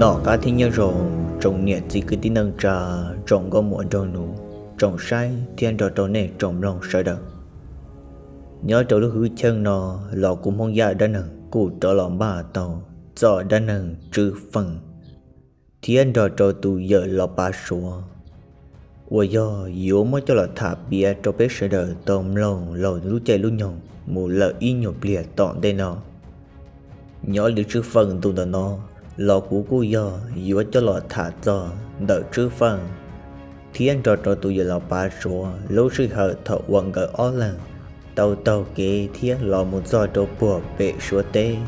Tom qab thiab nyob zoo tsoom niam txiv kwv tij neej tsa, tsoom nkauj muam nraug nus, tsoom saib thiab nrog rau nej tsoom mloog sawv daws. Nyob rau lub hwv cheej no los kuv Hmoob Yaj dab neeg kuj rov los npaj tau txoj dab neeg Tswv Feej thiab nrog rau tus yawm Los Pav Suav uas yog yuav muab coj los tham piav rau peb sawv daws tau mloog laug lub caij lub nyoog mus lawm ib nyuag pliag tom ntej no. Nyob li Tswv Feej ntu ntawm no los kuv kuj yog yuav coj los tham txog ntawm Tswv Feej thiab nrog rau tus yawm Los Pav Suav lub sij hawm thaum uas nkawd ob leeg tau taug kev thiab los mus txog rau puag pem Suav teb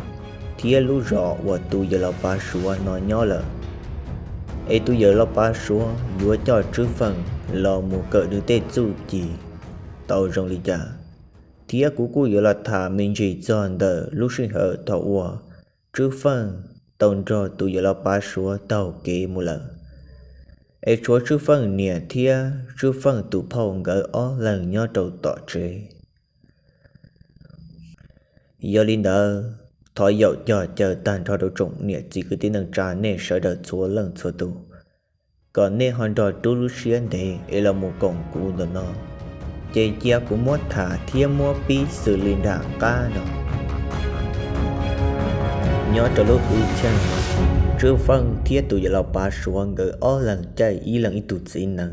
thiab lub zos uas tus yawm Los Pav Suav no nyob lawm. Es tus yawm Los Pav Suav yuav coj Tswv Feej los mus kawm nws tej txuj ci tau zoo li cas, thiab kuv kuj yuav los tham me ntsis txog ntawm lub sij hawm thaum uas Tswv Feej tau nrog tus yawm Los Pav Suav taug kev mus lawm. Es tshuav Tswv Feej niam thiab Tswv Feej tus phauj nkawd ob leeg nyob rau tom tsev. Yog li ntawd, thov yaum cog caw tag nrho rau tsoom niam txiv kwv tij neej tsa nej sawv daws txhua leej txhua tus, kom nej ho nrog rub lub siab ntev es los mus koom kuv ntawm no, ces cia kuv muab tham thiab muab pib xws li nram qab no. Nyob rau lub hwv cheej no, Tswv Feej thiab tus yawm Los Pav Suav nkawd ob leeg caij ib leeg ib tug txiv nees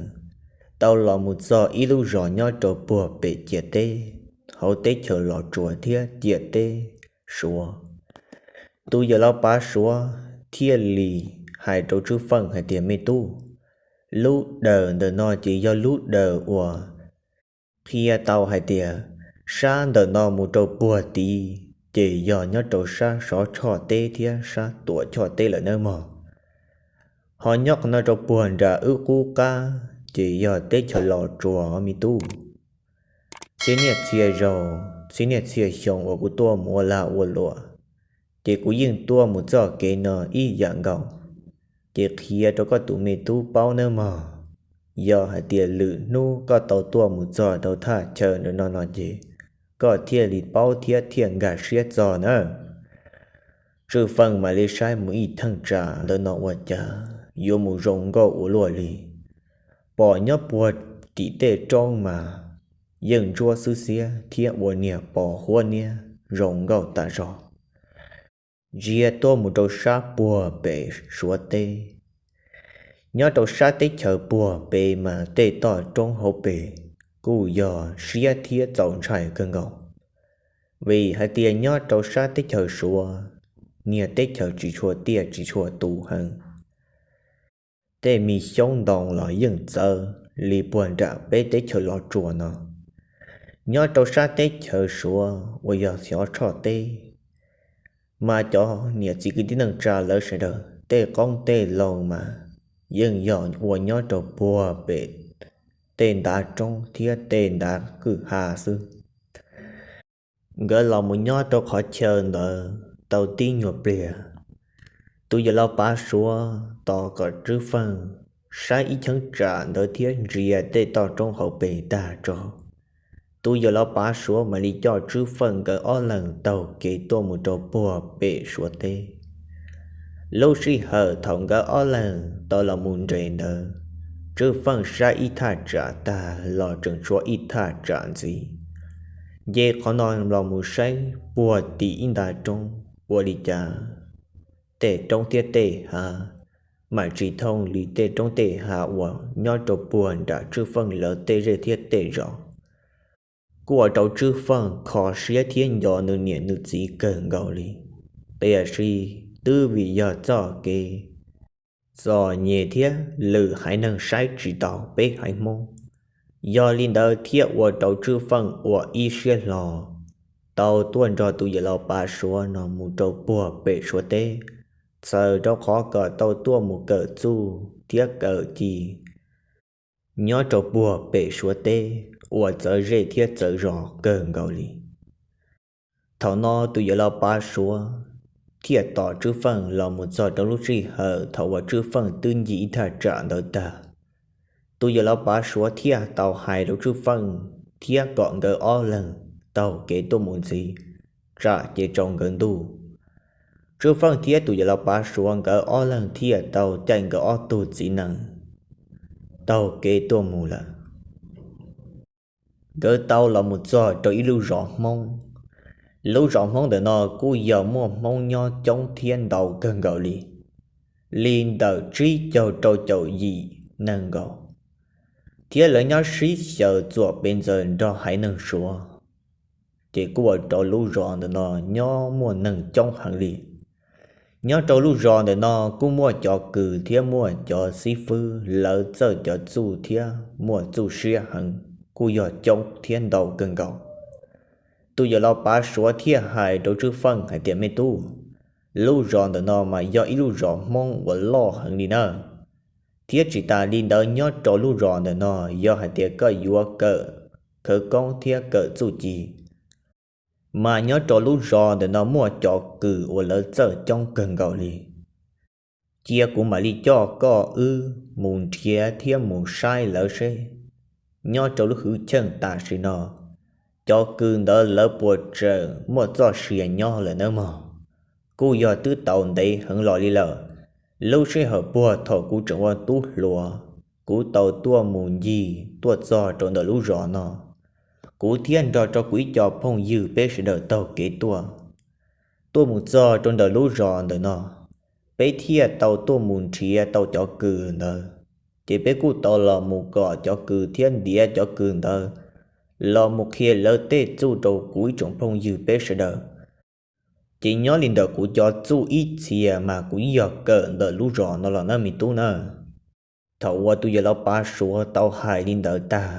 tau los mus txog ib lub zos nyob rau puag pem ciam teb, hauv teb chaws Los Tsuas thiab ciam teb Suav. Tus yawm Los Pav Suav thiaj li hais rau Tswv Feej hais tias, me tub, lub dawm ntawm no ces yog lub dawm uas qhia tau hais tias sab ntawm no mus rau puag tid ces yog nyob rau sab Sov Tshoj teb thiab sab Tuam Tshoj teb lawm nawb mog. Ho nyob qhov no rau puag nram wb qub qab ces yog teb chaws Los Tsuas me tub. Txhia niaj txhia zaus, txhia niaj txhia xyoo uas kuv tuaj mus ua lag ua luam, ces kuv yeej tuaj mus txoj kev no ib yam nkaus. Ces qhia rau koj tus me tub paub nawb mog, yog hais tias lwm hnub koj tau tuaj mus txog rau thaj chaw ntawm no no ces koj thiaj li paub thiab thiaj nkag siab txog na. Tswv Feej mam li saib mus ib theej tsam ntawm no ua cas yuav mus zoo nkauj ua luaj li. Pom nyob puag tim tej roob mas yeej ntsuab xwb xiab thiab ua niag pos huab niab zoo nkauj tas zog. Ntsia tuaj mus rau sab puag pem Suav teb. Nyob rau sab teb chaws puag pem mas tej toj roob hauv pes kuj yog siab thiab txaus ntshai kawg nkaus, vim hais tias nyob rau sab teb chaws Suav, niag teb chaws tsis tshua tiaj tsis tshua tus heev. Tej me xyoob ntoo los yeej txawv li puag nram peb teb chaws Los Tsuas no. Nyob rau sab teb chaws Suav uas yog Sov Tshoj teb, mas cov niam txiv kwv tij neej tsa lawv sawv daws tej qoob tej loo mas yeej yog ua nyob rau puag pem tej ntav roob thiab tej ntav kwj ha xwb. Nkawd los mus nyob rau qhov chaw ntawd tau tib nyuag pliag, tus yawm Los Pav Suav tos kom Tswv Feej saib ib cheeb tsam ntawd thiab ntsia tej toj roob hauv pes tag tso, tus yawm Los Pav Suav mam li coj Tswv Feej nkawd ob leeg taug kev tuaj mus rau puag pem Suav teb. Lub sij hawm thaum nkawd ob leeg tau los mus nres ntawd, Tswv Feej saib ib thaj tsam tag los tseem tshuav ib thaj tsam ntxiv. Nce qhov no los mus saib puag tim ib nta roob ua li cas tej roob thiab tej hav mam tsis thooj li tej roob tej hav uas nyob rau puag nram Tswv Feej lawv tej zej thiab tej zos. Kuj ua rau Tswv Feej kho siab thiab nco nws niam nws txiv kawg nkaus li. Tiam sis twb vim yog txoj kev txom nyem thiab lwm haiv neeg saib tsis taus peb haiv Hmoob. Yog li ntawd thiaj ua rau Tswv Feej ua ib siab hlo tau tuaj nrog tus yawm Los Pav Suav no mus rau puag pem Suav teb, txhawm rau qhov kom tau tuaj mus kawm txuj thiab kawm ci nyob rau puag pem Suav teb uas txawv zej thiab txawv zos kawg nkaus li. Thaum no tus yawm Los Pav Suav thiaj tos Tswv Feej los mus txog rau lub sij hawm thaum uas Tswv Feej twb nce ib thaj tsam ntawd tag. Tus yawm Los Pav Suav thiaj tau hais rau Tswv Feej thiab kom nkawd ob leeg taug kev tuaj mus ntxiv, tsam ces tsaus nkawd ntuj. Tswv Feej thiab tus yawm laus Pav Suav nkawd ob leeg thiaj tau caij nkawd ob tug txiv nees taug kev tuaj mus lawm. Nkawd tau los mus txog rau ib lub zos Hmoob. Lub zos Hmoob ntawm no kuj yog muaj Hmoob nyob coob thiab ntau kawg nkaus li, li ntawm tsib caug rau caum yim neeg nkaus, thiab lawv nyob sib xyaw txuam pes ntxaws nrog haiv neeg Suav. Ces kuj ua rau lub zos ntawm no nyob muaj neeg coob heev li. Nyob rau lub zos ntawm no kuj muaj cov kws thiab muaj cov xib fwb, lawv txawj cov txuj thiab muaj txuj siab heev, kuj yog coob thiab ntau kawg nkaus. Tus yawm laus Pav Suav thiaj hais rau Tswv Feej hais tias, Me tub, lub zos ntawm no mas yog ib lub zos Hmoob uas loj heev li na, thiab tsis tas li ntawd nyob rau lub zos ntawm no yog hais tias koj yuav kawm khawv koob thiab kawm txuj ci, mas nyob rau lub zos ntawm no muaj cov kws uas lawv txawj coob kawg nkaus li. Cia kuv mam li coj koj wb mus nrhiav thiab mus saib lawv seb nyob rau lub hwv cheej tam sim no cov kws ntawd lawv puas tseem muaj txoj sia nyob lawm nawb mog. Kuj yog twb tau ntev heev los li lawm. Lub sij hawm puag thaum kuv tseem ua tub hluas, kuv tau tuaj mus ncig tuaj txog rau ntawm lub zos no, kuv thiab nrog rau kuv ib co phooj ywg peb sawv daws taug kev tuaj, tuaj mus txog rau ntawm lub zos ntawm no, peb thiaj tau tuaj mus nrhiav tau cov kws ntawd. Ces peb kuj tau los mus kom cov kws thiab ntiav cov kws ntawd los mus qhia lawv tej txuj rau kuv ib tsoom phooj ywg peb sawv daws. Ces nyob li ntawm kuv cov txuj ib txhia mas kuv yog kawm ntawm lub zos no los nawb me tub nawb. Thaum uas tus yawm laus Pav Suav tau hais li ntawd tag,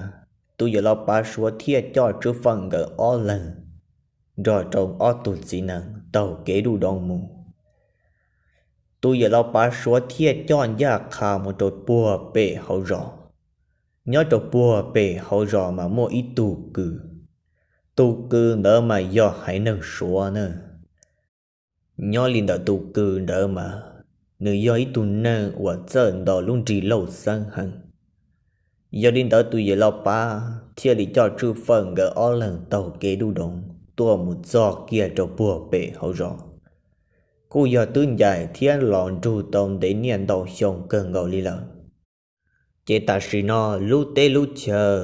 tus yawm laus Pav Suav thiaj coj Tswv Feej nkawd ob leeg nrog rau ob tug txiv nees taug kev dub doov mus. Tus yawm laus Pav Suav thiaj coj ncaj qha mus rau puag pem hauv zos. Nyob rau puag pem hauv zos mas muaj ib tug kws, tus kws ntawd mas yog haiv neeg Suav na. Nyob li ntawm tus kws ntawd mas nws yog ib tug neeg uas txawj ntaus lub nrig lauj xeeb heev. Yog li ntawd tus yawm laus Pav thiaj li coj Tswv Feej nkawd ob leeg taug kev dub doov tuaj mus txog kiag rau puag pem hauv zos, kuj yog twb ncaim thiab los nrug tau ntev niaj ntau xyoo kawg nkaus li lawm. Ces tam sim no lub teb lub chaw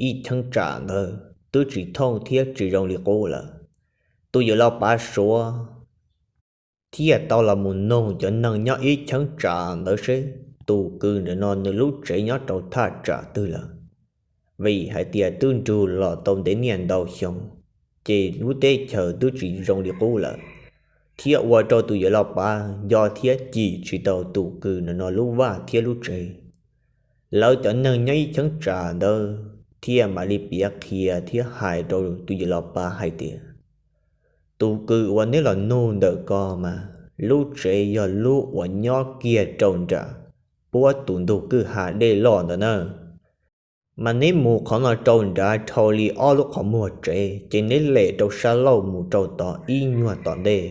ib cheeb tsam ntawd twb tsis thooj thiab tsis zoo li qub lawm. Tus yawm laus Pav Suav thiaj tau los mus nug cov neeg nyob ib cheeb tsam ntawd seb tus kws ntawm no nws lub tsev nyob rau thaj tsam twg lawm, vim hais tias twb nrug los tau ntev niaj ntau xyoo, ces lub teb chaws twb tsis zoo li qub lawm, thiab ua rau tus yawm laus Pav nco thiab cim tsis tau tus kws ntawm no lub vaj thiab lub tsev. Lawv cov neeg nyob ib cheeb tsam ntawd thiaj mam li piav qhia thiab hais rau tus yawm laus Pav hais tias, tus kws uas neb los nug ntawm ko mas lub tsev yog lub uas nyob kiag rau nram puab tus ntug kwj ha dej loj ntawd na. Mas neb mus qhov no rau nrad dhau li ob lub qhov muag tsev, ces neb lem rau sab laug mus rau tod ib nyuag tom ntej,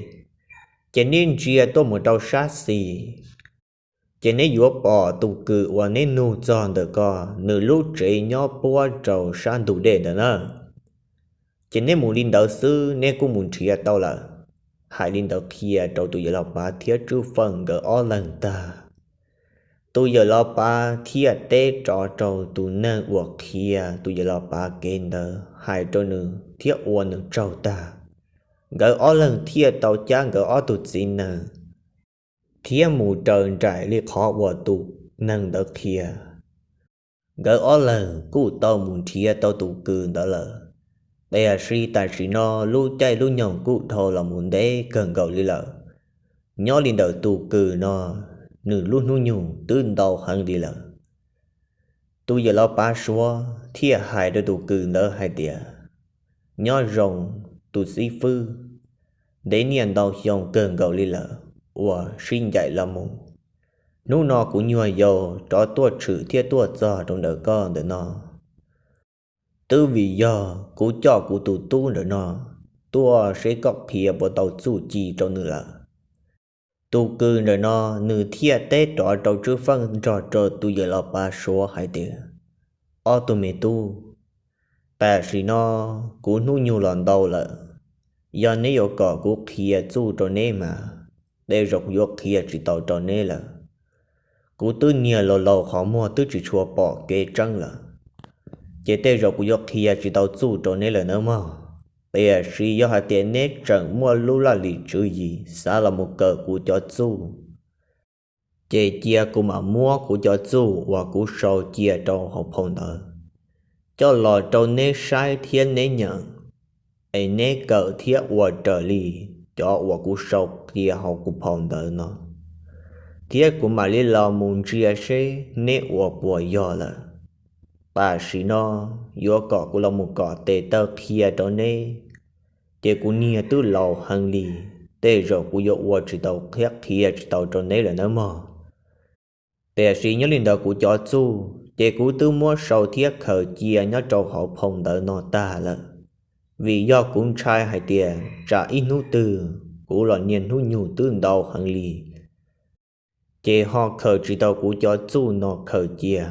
ces neb ntsia tuaj mus rau sab xis, ces neb yuav pom tus kws uas neb nug txog ntawm ko, nws lub tsev nyob puab rau sab ntug dej ntawd na. Ces neb mus li ntawd xwb neb kuj mus nrhiav tau lawm. Hais li ntawd qhia rau tus yawm laus Pav thiab Tswv Feej nkawd ob leeg tag, tus yawm laus Pav thiaj teb rov rau tus neeg uas qhia tus yawm laus Pav kev ntawd hais rau nws thiab ua nws tsaug tag. Nkawd ob leeg thiaj tau cab nkawd ob tug txiv nees thiab mus raws nraim li qhov uas tus neeg ntawd qhia. Nkawd ob leeg kuj tau mus nrhiav tau tus kws ntawd lawm, tiam sis tam sim no lub caij lub nyoog kuj dhau los mus ntev kawg nkaus li lawm. Nyob li ntawm tus kws no, nws lub hnub nyoog twb ntau heev li lawm. Tus yawm laus Pav Suav thiaj hais rau tus kws ntawd hais tias, nyob zoo tus xib fwb, ntev niaj ntau xyoo kawg nkaus li lawm uas sib ncaim los mus. Hnub no kuv nyuag yaus rov tuaj tshwm thiab tuaj txog rau ntawm koj ntawm no, twb vim yog kuv coj kuv tus tub ntawm no tuaj seb koj qhia puas tau txuj ci rau nws lawm. Tus kws ntawm no nws thiaj teb rov rau Tswv Feej nrog rau tus yawm laus Pav Suav hais tias, ob tug me tub, tam sim no kuv hnub nyoog los ntau lawm, yog neb yuav kom kuv qhia txuj rau neb mas tej zaum kuv yuav qhia tsis tau rau neb lawm. Kuv twb niag laus laus qhov muag twb tsis tshua pom kev tseeb lawm, ces tej zaum kuv yuav qhia tsis tau txuj rau neb lawm nawb mog. Tiam sis yog hais tias neb tseem muaj lub laj lim tswv yim xav los mus kawm kuv cov txuj, ces cia kuv mam muab kuv cov txuj uas kuv sau cia rau hauv phau ntawv coj los rau neb saib thiab neb nyeem, es neb kawm thiab ua raws li cov uas kuv sau cia hauv kuv phau ntawv no, thiab kuv mam li los mus ntsia seb neb ua puas yog lawm. Tam sim no yuav kom kuv los mus kom tes taw qhia rau neb, ces kuv niag twb laus heev li, tej zaum kuv yuav ua tsis tau thiab qhia tsis tau rau neb lawm nawb mog. Tiam sis nyob li ntawd kuv cov txuj ces kuv twb muab sau thiab khaws cia nyob rau hauv phau ntawv no tag lawm, vim yog kuv ntshai hais tias tsam ib hnub twg kuv los niaj hnub nyoog twb ntau heev li, ces ho khaws tsis tau kuv cov txuj no khaws cia,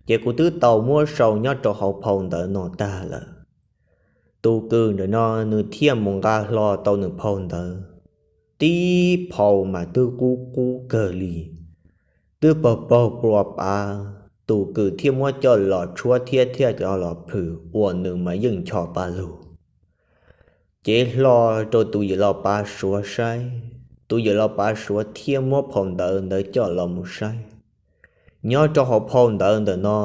ces kuv twb tau muab sau nyob rau hauv phau ntawv no tag lawm. Tus kws ntawm no nws thiaj mus nqa hlo tau nws phau ntawv, tib phau mas twb qub qub kawg li, twb paug paug plua pav. Tus kws thiaj muab coj los tshuab thiab thiaj coj los plhws ua nws mas yeej ncho pa lug, cev hlo rau tus yawm laus pav suav saib. Tus yawm laus pav suav thiaj muab phau ntawv ntawd coj los mus saib. Nyob rau hauv phau ntawv ntawm no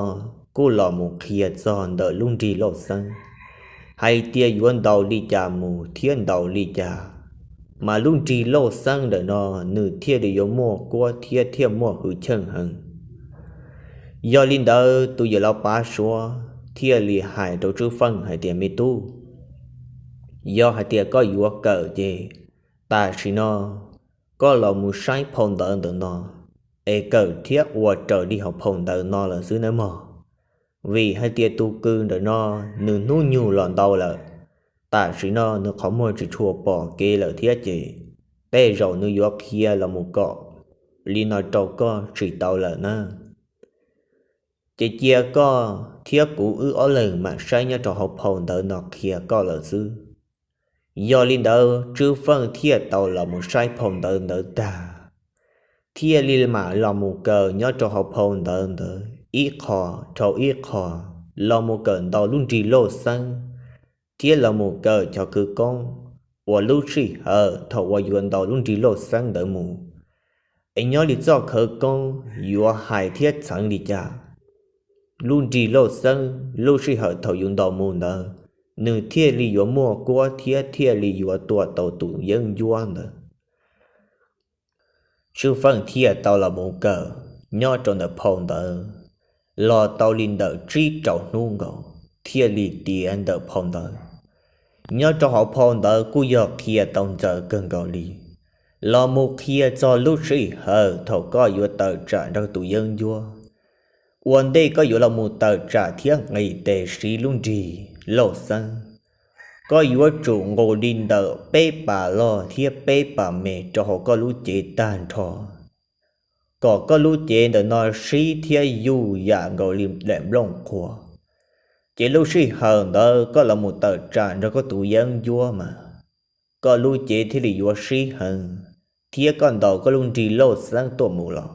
kuj los mus qhia txog ntawm lub nrig Lauj Xeeb hais tias yuav ntaus li cas mus thiab ntaus li cas, mas lub nrig Lauj Xeeb ntawm no nws thiaj li yuav muaj kuab thiab thiaj muaj hwj chim heev. Yog li ntawd tus yawm laus pav suav thiaj li hais rau Tswv Feej hais tias, Me tub, yog hais tias koj yuav kawm ces tam sim no koj los mus saib phau ntawv ntawm no es kawm thiab ua raws li hauv phau ntawv no lawm xwb nawb mog. Vim hais tias tus kws ntawm no nws hnub nyoog los ntau lawm, tam sim no nws qhov muag tsis tshua pom kev lawm thiab ces tej zaum nws yuav qhia los mus kom li no rau koj tsis tau lawm na. Ces cia koj thiab kuv wb ob leeg mam saib nyob rau hauv phau ntawv no qhia koj lawm xwb. Yog li ntawd Tswv Feej thiaj tau los mus saib phau ntawv ntawd tag, thiaj li mam los mus kawm nyob rau hauv phau ntawv ntawd ib qho dhau ib qho, los mus kawm ntau lub nrig Lauj Xeeb, thiab los mus kawm cov khawv koob uas lub sij hawm thaum uas yuav ntau lub nrig Lauj Xeeb ntawd mus, es nyob li txoj khawv koob yuav hais thiab txheev li cas, lub nrig Lauj Xeeb lub sij hawm thaum yus ntaus mus ntawd, nws thiaj li yuav muaj kuab thiab thiaj li yuav tua tau tus yeeb ncuab ntawd. Tswv Feej thiaj tau los mus kawm nyob rau ntawm phau ntawv los tau li ntawm tsib rau hnub nkaus thiaj li tiav ntawm phau ntawv. Nyob rau hauv phau ntawv kuj yog qhia tau ntxaws kawg nkaus li, los mus qhia txog lub sij hawm thaum koj yuav tawm tsam nrog tus yeeb ncuab, ua ntej koj yuav los mus tawm tsam thiab nqis tes siv lub nrig Lauj Xeeb, koj yuav tsum nqus li ntawm peb pas loj thiab peb pas me rau hauv koj lub cev tag nrho, kom koj lub cev ntawm no sib thiab yuj yam nkaus li daim nplooj qhuav. Ces lub sij hawm ntawd koj los mus tawm tsam nrog koj tus yeeb ncuab mas, koj lub cev thiaj li yuav sib heev, thiab koj ntaus koj lub nrig Lauj Xeeb tuaj mus los,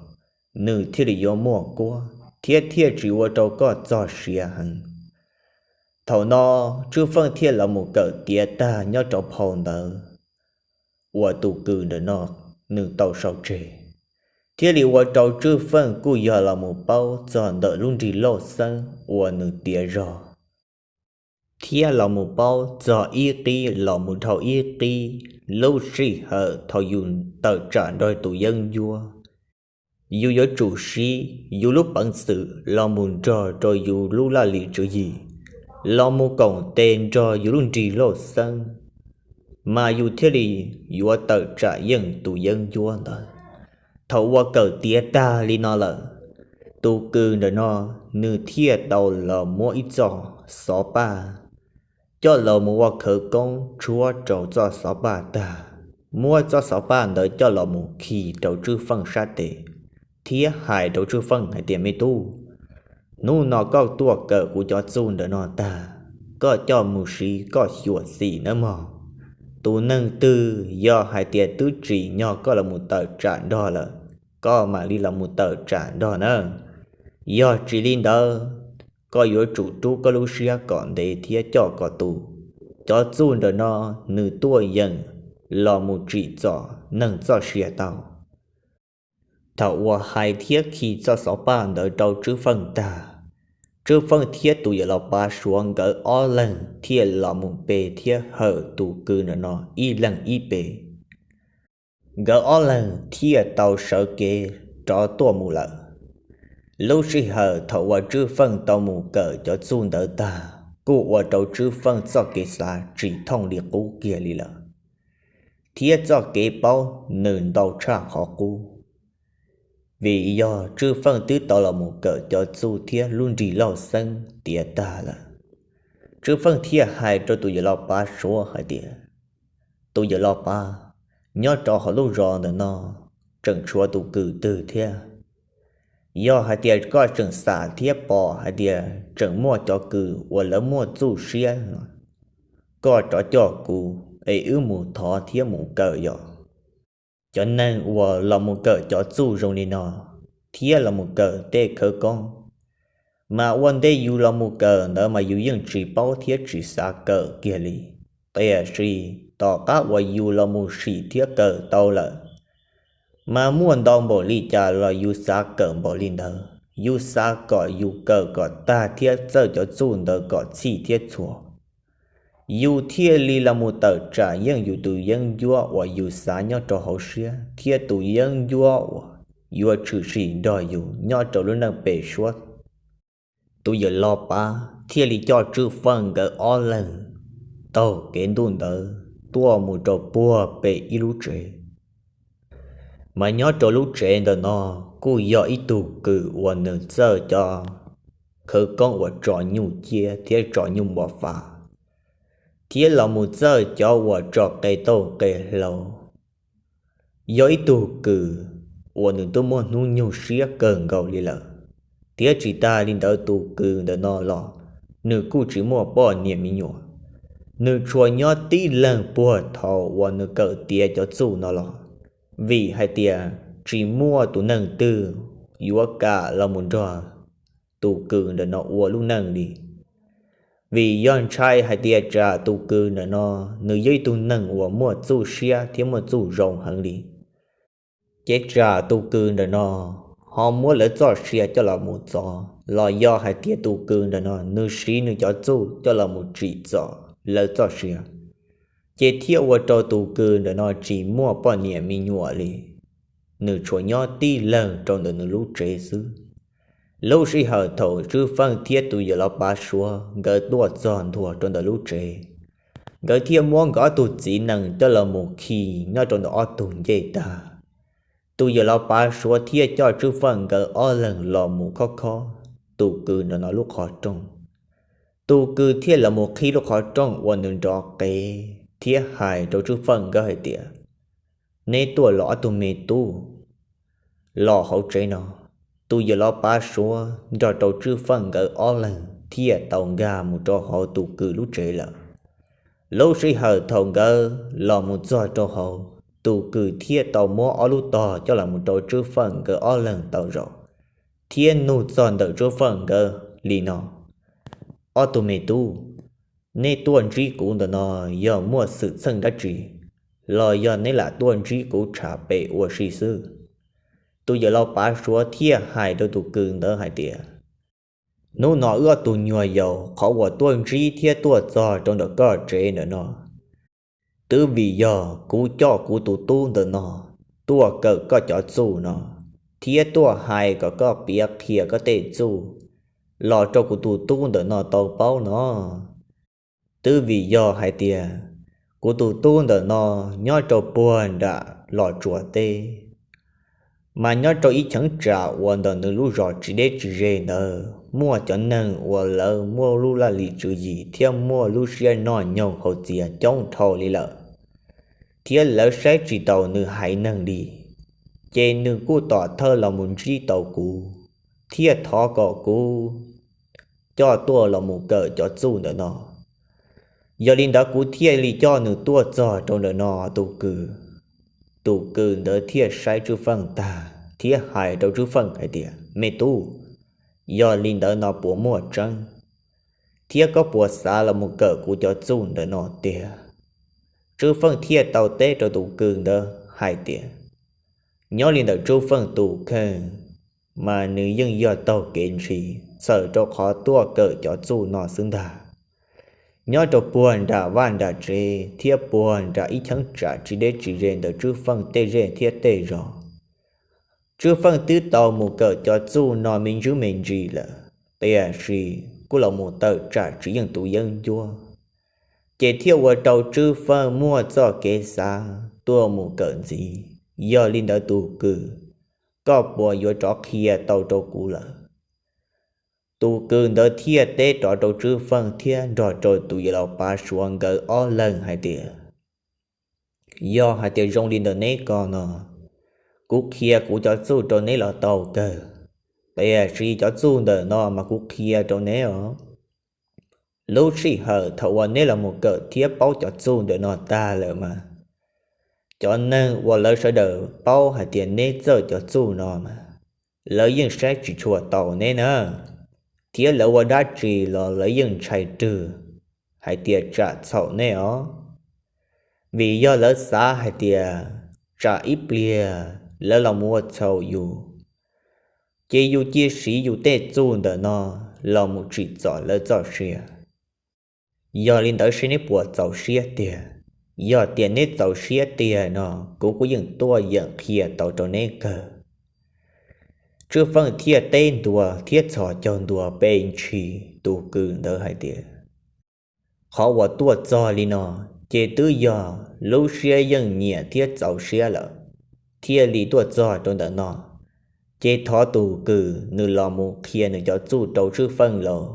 nws thiaj li yuav muaj kuab thiab thiaj tsis ua rau koj txog siav heev. Thaum no Tswv Feej thiaj los mus kawm tiav tag nyob rau phau ntawv uas tus kws ntawm no nws tau sau tseg, thiaj li ua rau Tswv Feej kuj yog los mus paub txog ntawm lub nrig Lauj Xeeb uas nws tiav zog, thiab los mus paub txog ib qib los mus dhau ib qib lub sij hawm thaum yus tawm tsam nrog tus yeeb ncuab. Yus yuav tsum siv yus lub peev xwm los mus nrog rau yus lub laj lim tswv yim, los mus koom tes nrog yus lub nrig Lauj Xeeb, mas yus thiaj li yuav tawm tsam yeej tus yeeb ncuab ntawd. Thaum ua kawm tiav tag li no lawm, tus kws ntawm no nws thiaj tau los muab ib txoj xov paj coj los mus ua khawv koob tshuab rau txoj xov paj tag, muab txoj xov paj ntawd coj los mus khi rau Tswv Feej sab tes, thiab hais rau Tswv Feej hais tias, Me tub, hnub no koj tuaj kawm kuv cov txuj ntawm no tag, koj coj mus siv koj xyuam xim nawb mog. Tus neeg twg yog hais tias twb tsim nyog koj los mus tawm tsam nrog lawm, koj mam li los mus tawm tsam nrog na. Yog tsis li ntawd, koj yuav tsum rub koj lub siab kom ntev thiab coj kom tus, cov txuj ntawm no nws tuaj yeem los mus tsim txom neeg txoj sia tau. Thaum uas hais thiab khi txoj xov paj ntawd rau Tswv Feej tag, Tswv Feej thiab tus yawm laus Pav Suav nkawd ob leeg thiaj los mus pe thiab hawm tus kws ntawm no ib leeg ib pe. Nkawd ob leeg thiaj tau sawv kev rov tuaj mus lawm. Lub sij hawm thaum uas Tswv Feej tau mus kawm cov txuj ntawd tag, kuj ua rau Tswv Feej txoj kev xav tsis thooj li qub kiag li lawm, thiab txoj kev paub nws ntau tshaj qhov qub. Vim yog Tswv Feej twb tau los mus kawm cov txuj thiab lub nrig lauj xeeb tiav tag lawm. Tswv Feej thiaj hais rau tus yawm laus Pav Suav hais tias, tus yawm laus Pav, nyob rau hauv lub zos ntawm no tseem tshuav tus kws twg thiab? Yog hais tias koj tseem xam thiab pom hais tias tseem muaj cov kws uas lawv muaj txuj siab, koj rov coj kuv es wb mus thov thiab mus kawm yom. Cov neeg uas los mus kawm cov txuj zoo li no thiab los mus kawm tej khawv koob, mas ua ntej yus los mus kawm ntawd mas yus yeej tsis paub thiab tsis xav kawm kiag li. Tiam sis tom qab uas yus los mus sim thiab kawm tau lawm, mas muaj ntau npaum li cas los yus xav kawm npaum li ntawd, yus xav kom yus kawm kom tag thiab txawj cov txuj ntawd kom txhij thiab txhua, yus thiaj li los mus tawm tsam yeej yus tus yeeb ncuab uas yus xav nyob rau hauv siab thiab tus yeeb ncuab uas yuav tshwm sim nrog yus nyob rau lub neej pem suab. Tus yawm laus Pav thiaj li coj Tswv Feej nkawd ob leeg taug kev ntuj ntawd tuaj mus rau puag pem ib lub tsev. Mas nyob rau lub tsev ntawm no kuj yog ib tug kws uas nws txawj cov khawv koob uas tso nyuj ciab thiab tso nyuj npua fas, thiab los mus txawj cov uas tso qe tauj qe hlau. Yog ib tug kws uas nws twb muaj hnub nyoog siab kawg nkaus li lawm, thiab tsis tas li ntawd tus kws ntawm no los nws kuj tsis muaj poj niam me nyuam. Nws tsuas nyob tib leeg puag thaum uas nws kawm tiav cov txuj no los, vim hais tias tsis muaj tus neeg twg yuav kam los mus nrog tus kws ntawm no ua lub neej li. Vim yog ntshai hais tias tsam tus kws ntawm no nws yog ib tug neeg uas muaj txuj siab thiab muaj txuj zoo heev li, ces tsam tus kws ntawm no ho muab lawv txoj sia coj los mus txov, los yog hais tias tus kws ntawm no nws siv nws cov txuj coj los mus tsim txom lawv txoj sia, ces thiaj ua rau tus kws ntawm no tsis muaj poj niam me nyuam li. Nws tsuas nyob tib leeg rau ntawm nws lub tsev xwb. Lub sij hawm thaum Tswv Feej thiab tus yawm laus Pav Suav nkawd tuaj txog ntua rau ntawm lub tsev, nkawd thiaj muab nkawd ob tug txiv nees coj los mus khi nyob rau ntawm ob tug ncej tag. Tus yawm laus Pav Suav thiaj coj Tswv Feej nkawd ob leeg los mus khob khob tus kws ntawm no lub qhov rooj. Tus kws thiaj los mus qhib lub qhov rooj uas nws nrov qev thiab hais rau Tswv Feej nkawd hais tias, neb tuaj los ob tug me tub, los hauv tsev no. Tus yawm laus Pav Suav nrog rau Tswv Feej nkawd ob leeg thiaj tau nkag mus rau hauv tus kws lub tsev lawm. Lub sij hawm thaum nkawd los mus txog rau hauv, tus kws thiaj tau muab ob lub tog coj los mus rau Tswv Feej nkawd ob leeg tau zaum, thiab nug txog ntawm Tswv Feej nkawd li no, ob tug me tub, nej tuaj ntsib kuv ntawm no yog muaj xwm txheej dab tsi, los yog neb lam tuaj ntsib kuv tshav pem ua si xwb? Tus yawm laus Pav Suav thiaj hais rau tus kws ntawd hais tias, hnub no wb ob tug nyuag yaus qhov uas tuaj ntsib thiab tuaj txog rau ntawm koj tsev ntawm no, twb vim yog kuv coj kuv tus tub ntawm no tuaj kawm koj cov txuj no, thiab tuaj hais kom koj piav qhia koj tej txuj los rau kuv tus tub ntawm no tau paub no. Twb vim yog hais tias kuv tus tub ntawm no nyob rau puag nram Los Tsuas teb, mas nyob rau ib cheeb tsam uas ntawm nws lub zos tsis deb tsis ze ntawd muaj cov neeg uas lawv muaj lub laj lim tswv yim thiab muaj lub siab noj nyoog haus txias coob dhau li lawm, thiab lawv saib tsis taus nws haiv neeg li. Ces nws kuj tom thawj los mus ntsib tau kuv, thiaj thov kom kuv coj tuaj los mus kawm cov txuj ntawm no. Yog li ntawd kuv thiaj li coj nws tuaj txog rau ntawm no tus kws. Tus kws ntawd thiaj saib Tswv Feej tag thiab hais rau Tswv Feej hais tias, Me tub, yog li ntawd no puas muaj tseeb, thiab koj puas xav los mus kawm kuv cov txuj ntawm no tiag? Tswv Feej thiaj tau teb rau tus kws ntawd hais tias, nyob li ntawm Tswv Feej tus kheej, mas nws yeej yog taug kev ntshis txhawm rau qhov tuaj kawm cov txuj no xwb ntag. Nyob rau puag nram vaj nram tsev thiab puag nram ib cheeb tsam tsis deb tsis ze ntawm Tswv Feej tej zej thiab tej zos, Tswv Feej twb tau mus kawm cov txuj no me ntsis me ntsis lawm, tiam sis kuj los mus tawm tsam tsis yeej tus yeeb ncuab, ces thiaj ua rau Tswv Feej muaj txoj kev xav tuaj mus kawm ntxiv. Yog li ntawd tus kws, koj puas yuav rov qhia tau rau kuv lawm? Tus kws ntawd thiaj teb rov rau Tswv Feej thiab nrog rau tus yawg laus Pav Suav nkawd ob leeg hais tias, yog hais tias zoo li ntawm neb ko no, kuv qhia kuv cov txuj rau neb los tau kawg, tiam sis cov txuj ntawm no mas kuv qhia rau neb os. Lub sij hawm thaum uas neb los mus kawm thiab paub cov txuj ntawm no tag lawm mas, cov neeg uas lawv sawv daws paub hais tias neb txawj cov txuj no mas, lawv yeej saib tsis tshua tau neb na, thiab lawv ua dab tsi los lawv yeej ntshai rwg hais tias tsam txhaum neb os. Vim yog lawv xav hais tias tsam ib pliag lawv los mus ua txhaum yus, ces yus cia siv yus tej txuj ntawm no los mus tsim txom lawv txoj sia. Yog li ntawd seb neb puas txaus siab tiag? Yog tias neb txaus siab tiag no, kuv kuj yeej tuaj yeem qhia tau rau neb kawg. Tswv Feej thiaj teb ntua thiab txhos caug ntua pe ntshis tus kws ntawd hais tias, qhov uas tuaj txog li no, ces twb yog lub siab yeej nyiam thiab txaus siab lawm, thiaj li tuaj txog rau ntawm no. Ces thov tus kws nws los mus qhia nws cov txuj rau Tswv Feej lauj.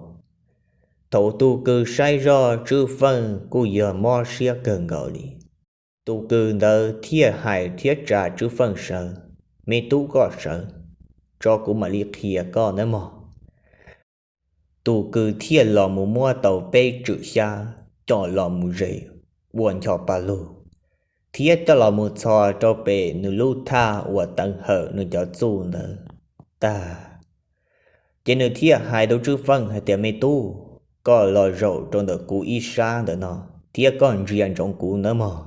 Thaum tus kws saib zoj Tswv Feej kuj yog mob siab kawg nkaus li. Tus kws ntawd thiaj hais thiab tsa Tswv Feej sawv, me tub koj sawv, tso kuv mam li qhia koj nawb mog. Tus kws thiaj los mus muab tau peb tswm xyab coj los mus zes ua ncho pa lug, thiab coj los mus txhos rau pem nws lub thaj uas teev hawm nws cov txuj ntawd tag. Ces nws thiaj hais rau Tswv Feej hais tias, me tub, koj los zaum rau ntawm kuv ib sab ntawm no, thiab koj ntsia ntsoov kuv nawb mog.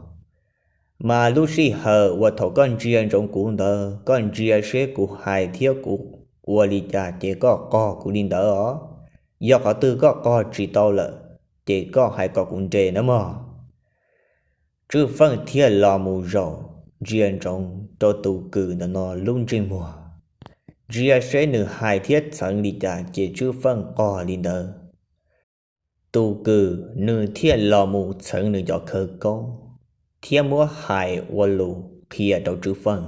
Mas lub sij hawm uas thaum koj ntsia ntsoov kuv ntawd, koj ntsia seb kuv hais thiab kuv ua li cas ces koj qog kuv li ntawd os. Yog qhov twg koj qog tsis tau lawm, ces koj hais kom kuv nres nawb mog. Tswv Feej thiaj los mus zaum ntsia ntsoov rau tus kws ntawm no lub ntsej muag, ntsia seb nws hais thiab txheev li cas ces Tswv Feej qog li ntawd. Tus kws nws thiaj los mus txheev nws cov khawv koob thiab muab hais ua lus qhia rau Tswv Feej.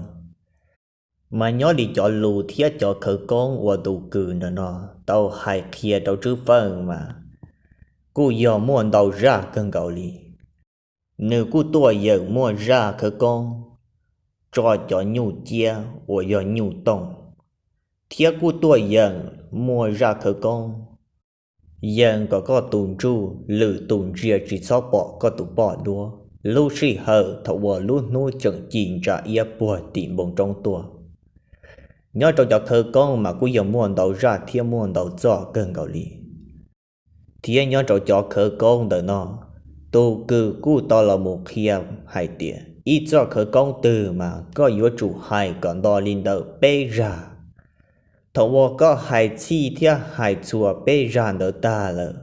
Mas nyob li cov lus thiab cov khawv koob uas tus kws ntawm no tau hais qhia rau Tswv Feej mas kuj yog muaj ntau zaj kawg nkaus li. Nws kuj tuaj yeem muaj zaj khawv koob tso cov nyuj ciab uas yog nyuj tooj, thiab kuj tuaj yeem muaj zaj khawv koob yees kom koj tus ntsuj lwm tus ntsia tsis txhob pom koj tus poj duab lub sij hawm thaum uas lub hnub tseem ci ntsa iab puag tim npoo roob tuaj. Nyob rau cov khawv koob mas kuj yog muaj ntau zaj thiab muaj ntau txoj kawg nkaus li. Thiab nyob rau cov khawv koob ntawm no, tus kws kuj tau los mus qhia hais tias ib txoj khawv koob twg mas koj yuav tsum hais kom nto li ntawm peb zaj. Thaum uas koj hais txhij thiab hais txhua peb zaj ntawd tag lawm,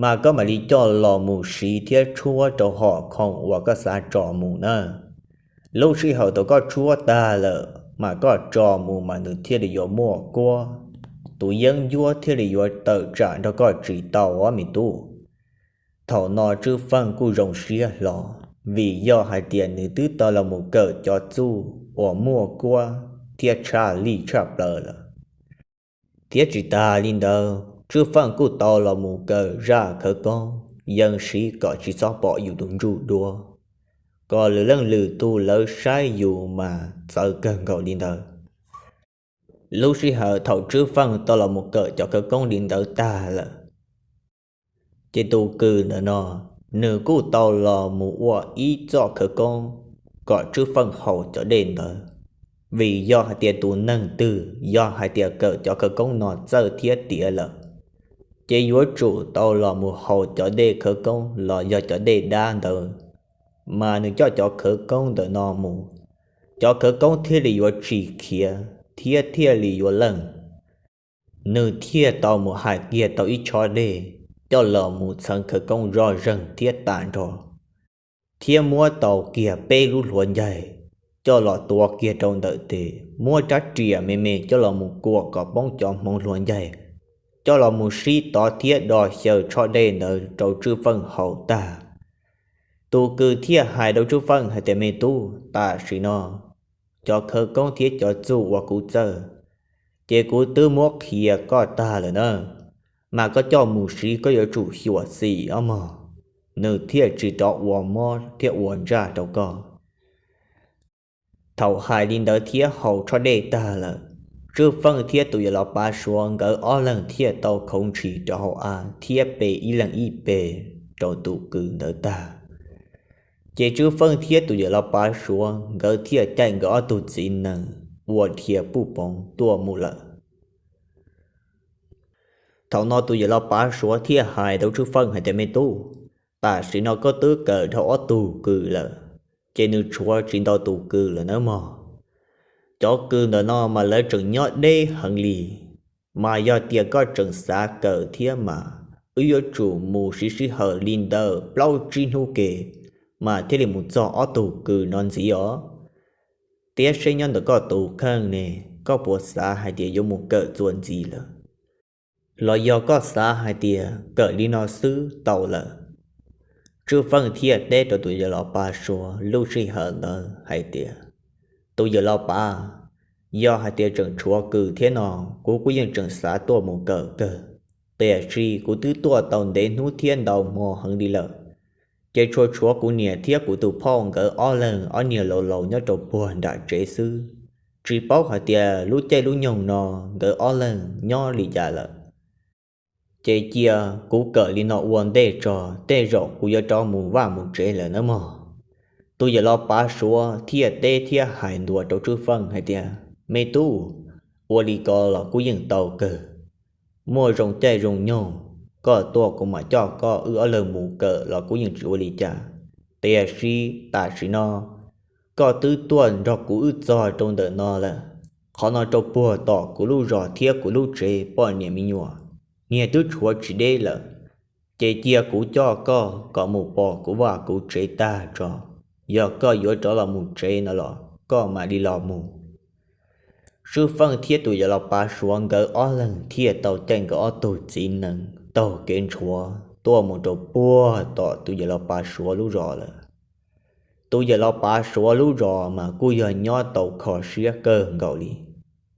mas koj mam li coj los mus siv thiab tshuab rau hom khoom uas koj xav tso mus na. Lub sij hawm thaum koj tshuab tag lawm mas koj tso mus mas nws thiaj li yuav muaj kuab, tus yeeb ncuab thiaj li yuav tawm tsam nrog koj tsis tau os me tub. Thaum no Tswv Feej kuj zoo siab hlo, vim yog hais tias nws twb tau los mus kawm cov txuj uas muaj kuab thiab tshaj lij tshaj plaws lawm. Thiab tsis tas li ntawd, Tswv Feej kuj tau los mus kawm zaj khawv koob yees siv kom tsis txhob pom yus tus ntsuj duab, kom lwm leej lwm tus lawv saib yus mas txawv kawg nkaus li ntawd. Lub sij hawm thaum Tswv Feej tau los mus kawm cov khawv koob li ntawd tag lawm, ces tus kws ntawm no nws kuj tau los mus ua ib txoj khawv koob kom Tswv Feej haus cov dej ntawd. Vim yog hais tias tus neeg twg yog hais tias kawm cov khawv koob no txawj thiab tiav lawm, ces yuav tsum tau los mus haus cov dej khawv koob los yog cov dej dab ntawd, mas nws coj cov khawv koob ntawm no mus, cov khawv koob thiaj li yuav tsis khiav thiab thiaj li yuav leej. Nws thiaj tau mus hais kiag tau ib tshob dej coj los mus txheev khawv koob zoj zeeg thiab tas nrho, thiab muab tau kiag peb lub hluav ncaig coj los tua kiag rau ntawm tes, muab rab riam me me coj los mus kuam kom poob cov hmoov hluav ncaig, coj los mus sib tov thiab do xyaw tshob dej ntawd rau Tswv Feej haus tag. Tus kws thiaj hais rau Tswv Feej hais tias, Me tub, tam sim no cov khawv koob thiab cov txuj uas kuv txawj, ces kuv twb muab qhia koj tag lawm na, mas koj coj mus siv koj yuav tsum xyuam xim os mog. Nws thiaj tsis rov ua mob thiab ua ntsaj rau koj. Thaum hais li ntawd thiab haus tshob dej tag lawm, Tswv Feej thiab tus yawm laus Pav Suav nkawd ob leeg thiaj tau khoov ntshis rau hauv av thiab pe ib leeg ib pe rau tus kws ntawd tag. Ces Tswv Feej thiab tus yawm laus Pav Suav nkawd thiaj caij nkawd ob tug txiv nees ua dhia puj poov tuaj mus lawm. Thaum no tus yawm laus Pav Suav thiaj hais rau Tswv Feej hais tias, Me tub, tam sim no koj twb kawm dhau ob tug kws lawm, ces nws tshuav tsis ntau tus kws lawm nawb mog. Cov kws ntawm no mas lawv tseem nyob deb heev li, mas yog tias koj tseem xav kawm thiab mas wb yuav tsum mus siv sij hawm li ntawm plaub tsib hnub ke mas thiaj li mus txog ob tug kws no ntxiv os. Tiab seb nyob ntawm koj tus kheej ne, koj puas xav hais tias yuav mus kawm txuas ntxiv lawm, los yog koj xav hais tias kawm li no xwb tau lawm? Tswv Feej thiaj teb rau tus yawm laus Pav Suav lub sij hawm ntawd hais tias, Tus yawm laus Pav, yog hais tias tseem tshuav kws thiab no, kuv kuj yeej tseem xav tuaj mus kawm kawg, tiam sis kuv twb tuaj tau ntev hnub thiab ntau hmo heev li lawm, ces tsuas tshuav kuv niam thiab kuv tus phauj nkawd ob leeg ob niag laus laus nyob rau puag nram tsev xwb. Tsis paub hais tias lub caij lub nyoog no nkawd ob leeg nyob li cas lawm. Ces cia kuv kawm li no ua ntej tso, tej zaum kuv yuav rov mus vaj mus tsev lawm nawb mog. Tus yawm laus Pav Suav thiaj teb thiab hais ntua rau Tswv Feej hais tias, Me tub, ua li ko los kuj yeej tau kawg. Muaj zoo caij zoo nyoog, koj tuaj kuv mam coj koj wb ob leeg mus kawm los kuj yeej tsis ua li cas. Tiam sis tam sim no koj twb tuaj nrog kuv wb txog rau ntawm no lawm. Qhov no rau puag tom kuv lub zos thiab kuv lub tsev poj niam me nyuam, niag twb tshuav tsis deb lawm. Ces cia kuv coj koj kom mus pom kuv vaj kuv tsev tag tso. Yog koj yuav rov los mus tsev no los koj mam li los mus. Tswv Feej thiab tus yawm laus Pav Suav nkawd ob leeg thiaj tau caij nkawd ob tug txiv nees taug kev ntshuav tuaj mus rau puag tom tus yawm laus Pav Suav lub zos lawm. Tus yawm laus Pav Suav lub zos mas kuj yog nyob tau kho siab kawg nkaus li,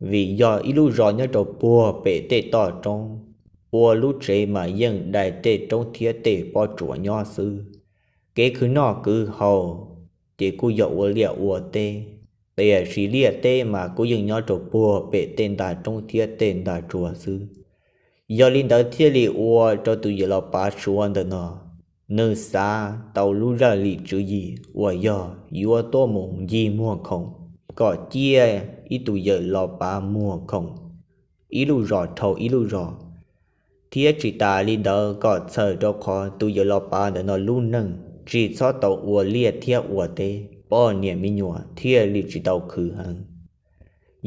vim yog ib lub zos nyob rau puag pem tej toj roob, ua lub tsev mas yeej dai tej roob thiab tej pob tsuas nyob xwb. Kev khwv noj khwv haus ces kuj yog ua liaj ua teb, tiam sis liaj teb mas kuj yeej nyob rau puag pem tej nta roob thiab tej nta tsuas xwb. Yog li ntawd thiaj li ua rau tus yawm laus Pav Suav ntawm no, nws xav tau lub zaj lim tswv yim uas yog yuav tuaj mus ncig muag khoom, kom ciaj ib tug yawm laus Pav muag khoom ib lub zos dhau ib lub zos, thiab tsis tas li ntawd kom txhawm rau qhov tus yawm laus Pav ntawm no lub neej tsis txhob tau ua liaj thiab ua teb, poj niam me nyuam thiaj li tsis tau khwv heev.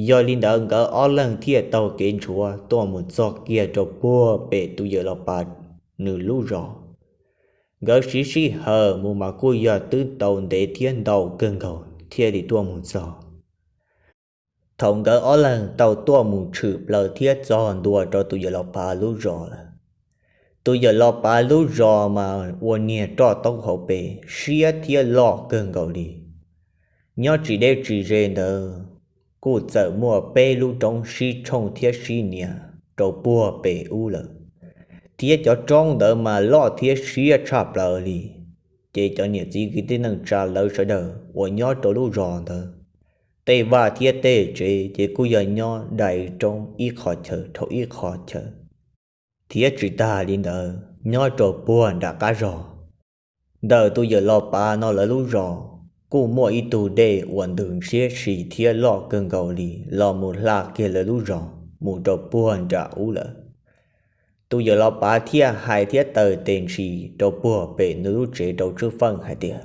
Yog li ntawd nkawd ob leeg thiaj taug kev ntshuav tuaj mus txog kiag rau puag pem tus yawm laus Pav nws lub zos. Nkawd siv sij hawm mus mas kuj yog twb tau ntev thiab ntau kawg nkaus thiaj li tuaj mus txog. Thaum nkawd ob leeg tau tuaj mus tshwm plaws thiab txog ntua rau tus yawm laus Pav lub zos lawm, tus yawm laus Pav lub zos mas ua niag roj taub hauv pes siab thiab loj kawg nkaus li. Nyob tsis deb tsis ze ntawd, kuj txawm muaj peb lub roob sib tshooj thiab sib nias rau puag pem ub lawm, thiab cov roob ntawd mas loj thiab siab tshaj plaws li. Ces cov niam txiv kwv tij neej tsa lawv sawv daws uas nyob rau lub zos ntawd, tej vaj thiab tej tsev ces kuj yog nyob dai roob ib qho chaw dhau ib qho chaw. Thiab tsis tas li ntawd, nyob rau puag nram qab zos, Ntawm tus yawm laus pav no lawv lub zos kuj muaj ib tug dej uas ntws ntshiab si thiab loj kawg nkaus li los mus hla kiag lawv lub zos mus rau puag nram ub lawm. Tus yawm laus pav thiaj hais thiab taw tes ntsis rau puag pem nws lub tsev rau Tswb Feej hais tias,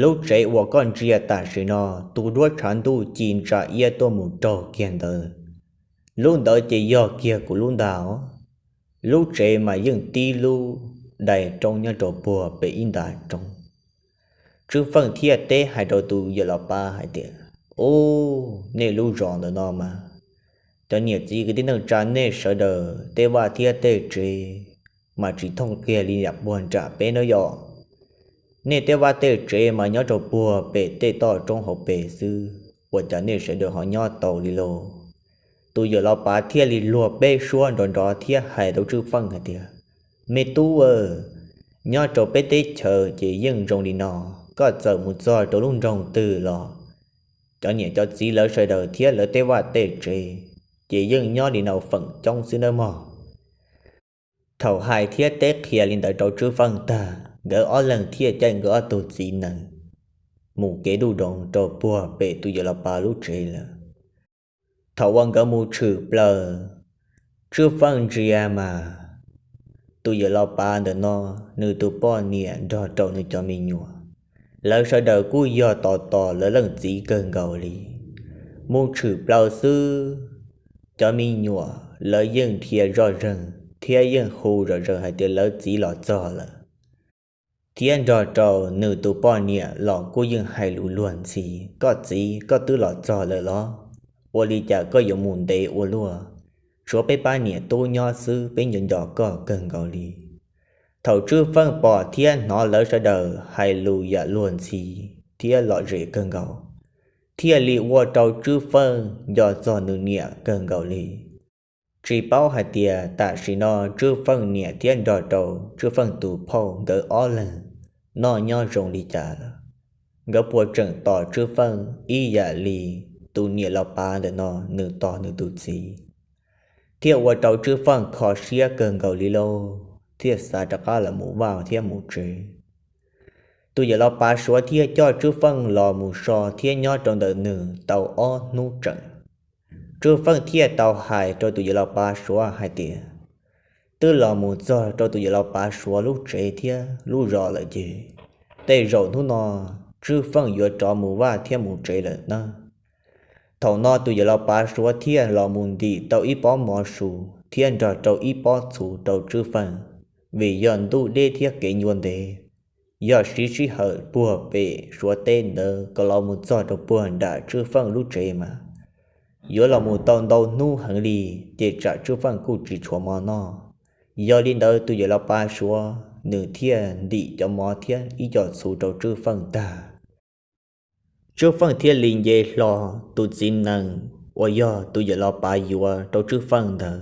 lub tsev uas koj ntsia tam sim no, tus duab tshav ntuj ci ntsa iab tuaj mus raug kiag ntawd, lub ntawd ces yog kiag kuv lub ntag os. Lub tsev mas yeej tib lub dais roob nyob rau puag pem ib nta roob. Tswb Feej thiaj teb hais rau tus yawm laus pav hais tias, ub, nej lub zos ntawm no mas cov niam txiv kwv tij neej tsa nej sawv daws tej vaj thiab tej tsev mas tsis thooj kiag li yam puag nram peb nawb yom. Nej tej vaj tej tsev mas nyob rau puag pem tej toj roob hauv pes xwb, ua cas nej sawv daws ho nyob tau li lauj? Tus yawm laus pav thiaj li luag peb suab nrov nrov thiab hais rau Tswb Feej hais tias, me tub aw, nyob rau peb teb chaws ces yeej zoo li no, koj txawm mus txog rau lub nroog twg los cov niam cov txiv lawv sawv daws thiab lawv tej vaj tej tsev ces yeej nyob li no feem coob xwb nawb mog. Thaum hais thiab teb qhia li ntawd rau Tswb Feej tag, nkawd ob leeg thiaj caij nkawd ob tug txiv nees mus kev duj doov rau puag pem tus yawm laus pav lub tsev lawm. Thaum uas nkawd mus tshwm plaws, Tswb Feej ntsia mas tus yawm laus pav ntawm no, nws tus poj niam nrog rau nws cov me nyuam, lawv sawv daws kuj yog tos tos lawv leej txiv kawg nkaus li. Mus tshwm plaws xwb, cov me nyuam lawv yeej dhia zoj zeeg thiab yeej hu zom zaws hais tias lawv txiv los txog lawm. Thiab nrog rau nws tus poj niam los kuj yeej hais lus luag ntxhi, koj txiv, koj twb los txog lawm los? Ua li cas koj yuav mus ntev ua luaj? Tshuav peb pab niam tub nyob xwb, peb nco nco koj kawg nkaus li. Thaum Tswb Feej pom thiab hnov lawv sawv daws hais lus yam luag ntxhi thiab lom zem kawg nkaus, thiaj li ua rau Tswb Feej nco txog nws niam kawg nkaus li. Tsis paub hais tias tam sim no Tswb Feej niam thiab nrog rau Tswb Feej tus phauj nkawd ob leeg noj nyob zoo li cas lawm. Nkawd puas tseem tos Tswb Feej ib yam li tus niam laus pav ntawm no nws tos nws tus txiv, thiaj ua rau Tswb Feej kho siab kawg nkaus li lauj, thiaj xav rov qab los mus vaj thiab mus tsev. Tus yawm laus pav Suav thiaj coj Tswb Feej los mus so thiab nyob rau ntawm nws tau ob hnub tseem. Tswb Feej thiaj tau hais rau tus yawm laus pav Suav hais tias, twb los mus txog rau tus yawm laus pav Suav lub tsev thiab lub zos lawm ces tej zaum hnub no Tswb Feej yuav rov mus vaj thiab mus tsev lawm nawb. Thaum no tus yawm laus pav Suav thiaj los mus ntim tau ib pob mov su thiab nrog rau ib pob txhuv rau Tswb Feej, vim yog ntuj deb thiab kev ncua ntev, yog siv sij hawm puag pem Suav teb ntawd kom los mus txog rau puag nram Tswb Feej lub tsev mas yuav los mus tau ntau hnub heev li, ces tsam Tswb Feej kuj tsis tshuav mov noj. Yog li ntawd tus yawm laus pav Suav nws thiaj ntim cov mov thiab ib co txhuv rau Tswb Feej tag, Tswb Feej thiaj li nce hlo tus txiv nees uas yog tus yawm laus pav yuav rau Tswb Feej ntawd,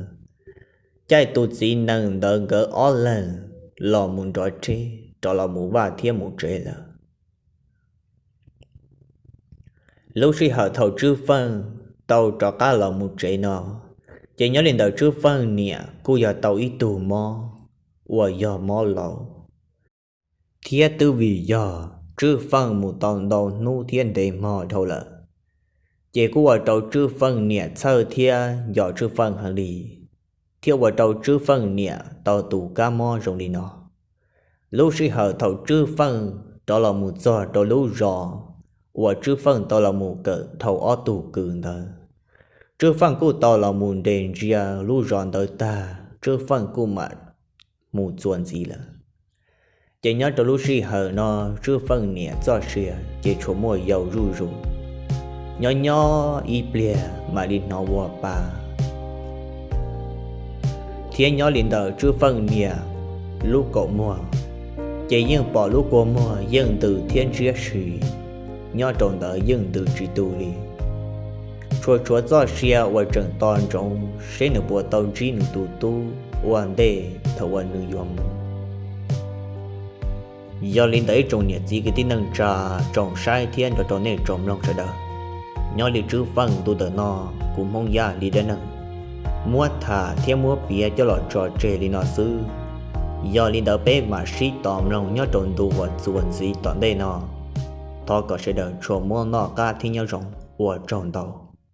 caij tus txiv nees ntawd nkawd ob leeg los mus nrov reb rov los mus vaj thiab mus tsev lawm. Lub sij hawm thaum Tswb Feej tau rov qab los mus tsev no, ces nyob li ntawm Tswb Feej niam kuj yog tau ib tug mob uas yog mob laus, thiab twb vim yog Tswb Feej mus tau ntau hnub thiab ntev hmo dhau lawm, ces kuj ua rau Tswb Feej niam txhawj thiab nco Tswb Feej heev li, thiab ua rau Tswb Feej niam tau tus kab mob zoo li no. Lub sij hawm thaum Tswb Feej rov los mus txog rau lub zos uas Tswb Feej tau los mus kawm dhau ob tug kws ntawd, Tswb Feej kuj tau los mus nres ntsia lub zos ntawd tag, Tswb Feej kuj mam mus txuas ntxiv lawm. Ces nyob rau lub sij hawm no Tswb Feej niam txoj sia ces tshuav muaj yau zuj zus, nyob nyob ib pliag mam li hnov ua pa. Thiab nyob li ntawm Tswb Feej niam lub kaum muag, ces yeej pom lub kua muag yeej ntws thiab ntsiab si, nyob rau ntawd yeej ntws tsis tu li. Tshuav tshuav txoj sia uas tseem to ntsoov seb nws puas tau ntsib nws tus tub ua ntej thaum uas nws yuav mus. Yog li ntawd ib tsoom niam txiv kwv tij neej tsa, tsoom saib thiab nrog rau nej tsoom mloog sawv daws, nyob li Tswb Feej ntu ntawm no, kuv Hmoob Yaj Lis Dab Neeg muab tham thiab muab piav coj los tso tseg li no xwb. Yog li ntawd peb mam sib tos mloog nyob rau ntu uas txuas ntxiv tom ntej no. Thov kom sawv daws tsuas muaj noj qab thiab nyob zoo, ua tsaug ntau.